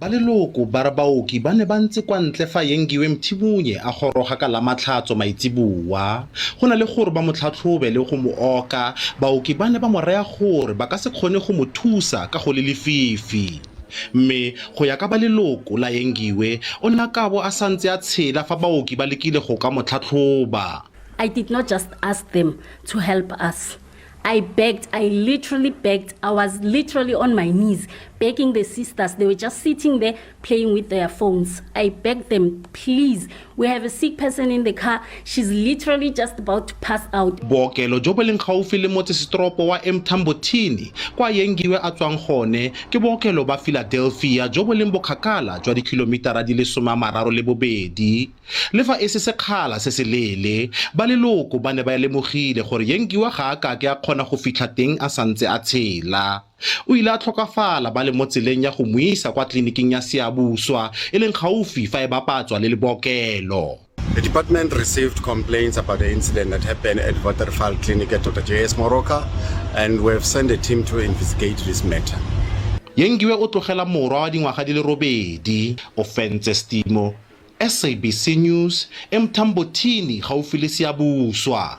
Ba leloko ba re baoki ba ne ba ntse kwa ntle fa Yengiwe Mthimunye a goroga ka Lamatlhatso maitseboa. Go na le gore ba mo tlhatlhobe le go mo oka, baoki ba ne ba mo raya gore ba ka se kgone go mo thusa ka go le lefifi. Mme go ya ka ba leloko la Yengiwe, o ne a kabo a santse a tshela fa baoki ba lekile go ka mo tlhatlhoba. I did not just ask them to help us. I begged, I literally begged. I was literally on my knees begging the sisters. They were just sitting there playing with their phones. I begged them, please, we have a sick person in the car. She's literally just about to pass out. Bookelo jo bo leng gaufi le motsesetoropo wa Emthambothini kwa Yengiwe a tswang gone ke bookelo ba Philadelphia jo bo leng bokgakala jwa dikilomitara di le 32. Le fa e se sekgala se se leele, ba leloko ba ne ba lemogile gore Yengiwa ga a kake a kgona go fitlha teng a santse a tshela. O ile a tlhokafala ba le mo tseleng ya go mo isa kwa tleliniking ya Siyabuswa e leng gaufi fa e bapatswa le lebokelo. The department received complaints about the incident that happened at Waterval Clinic at Dr. J.S. Moroka, and we have sent a team to investigate this matter. Yengiwe o tlogela morwa wa dingwaga di le robedi. Ofentse Stimo, SABC News, eMthambothini gaufi le Siyabuswa.